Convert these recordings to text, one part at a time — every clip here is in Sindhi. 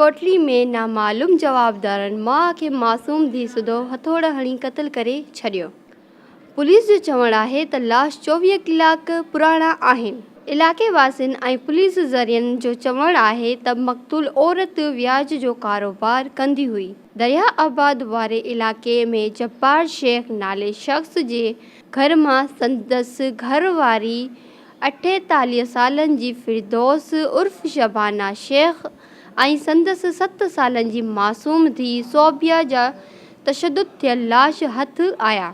ڪوٽڙي ۾ نامعلوم جوابدارن ماء کي معصوم ڌيء سوڌو هٿوڙ هڻي قتل ڪري ڇڏيو. پوليس جو چوڻ آهي ته لاش 24 ڪلاڪ پراڻا آهن. علائقي واسين ۽ پوليس ذريعن جو چوڻ آهي ته مقتول عورت وياج جو ڪاروبار ڪندي هئي. درياء آباد واري علائقي ۾ جبار شيخ نالي شخص جي گهر مان سندس گهر واري 48 سالن جي فردوس عرف شبانه شيخ ۽ سندس ست سالن جي معصوم ڌيء صوبيا جا تشدد ٿيل لاش هٿ آيا.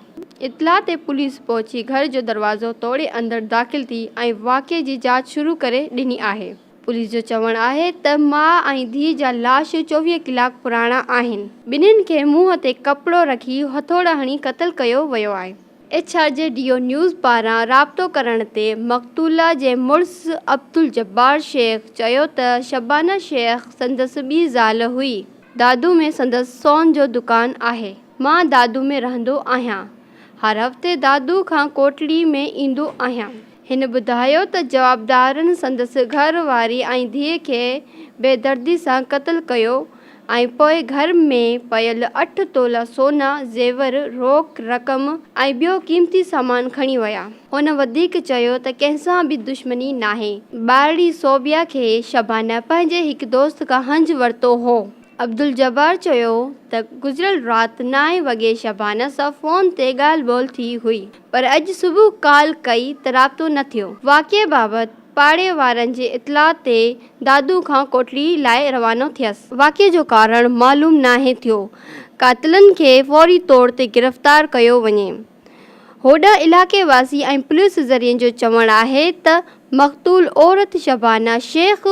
اطلاع تي پوليس پهچي گهر جو دروازو توڙي اندر داخل ٿي ۽ واقعي جي جاچ شروع ڪري ڏني آهي. پوليس جو چوڻ آهي ته ماء ۽ ڌيء جا لاش 24 ڪلاڪ پراڻا آهن، ٻنهين کي منهن تي ڪپڙو رکي هٿوڙا هڻي قتل ڪيو ويو آهي. H R G D O news پاران رابطو ڪرڻ تي مقتوله جي مڙس عبدالجبار شيخ چيو ته شبانه شيخ سندس ٻي زال هئي، دادو ۾ سندس سون جو دڪان آهي، مان دادو ۾ رهندو آهيان، هر هفتي دادو کان ڪوٽڙي ۾ ايندو آهيان. هن ٻڌايو ته جوابدارن سندس گهر واري ۽ ڌيء کي بيدردي سان قتل ڪيو ۽ پوء گهر ۾ پيل اٺ تولا سونا، زيور، روڪ رقم ۽ ٻيو قيمتي سامان کڻي ويا. هن وڌيڪ چيو ته ڪنهن سان به دشمني ناهي، ٻارڙي صوبيا کي شبانه پنهنجي هڪ دوست کان هنج ورتو هو. عبدالجبار چيو ته گذريل رات نائين وڳي شبانه سان فون تي ڳالهه ٻولهه ٿي هئي پر اڄ صبح ڪال ڪئي ته رابطو نه ٿيو. واقعي بابت پاڙي وارن جي اطلاع تي دادو کان ڪوٽڙي لاء روانو ٿيس. واقعي جو ڪارڻ معلوم ناهي ٿيو، قاتلن کي فوري طور تي گرفتار ڪيو وڃي. هوڏانهن علائقي واسي ۽ پوليس ذريعن جو چوڻ آهي ته مقتول عورت شبانه شيخ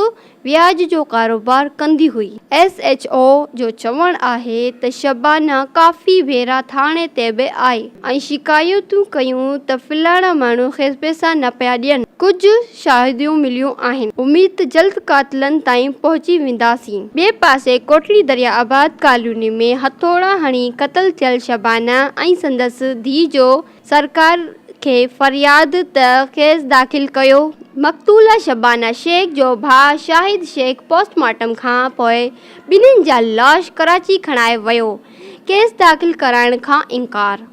وياج جو ڪاروبار ڪندي هئي. ايس ايڇ او جو چوڻ آهي ته شبانه ڪافي ڀيرا ٿاڻي تي به آئي ۽ شڪايتون ڪيون ته فلاڻا ماڻهو کيس پئسا نه پيا ڏين. ڪجهه شاهديون مليون آهن، اميد ته جلد قاتلن تائين پهچي وينداسين. ٻئي پاسي ڪوٽڙي دريا آباد ڪالوني ۾ هٿوڙا هڻي قتل ٿيل شبانه ۽ سندس ڌيء جو سرڪار کي فرياد ته ڪيس داخل ڪيو. مقتوله شبانه شيخ جو ڀاء شاهد شيخ پوسٽ مارٽم کان پوء ٻنهين جا لاش ڪراچي کڻائي ويو، ڪيس داخل ڪرائڻ کان انڪار.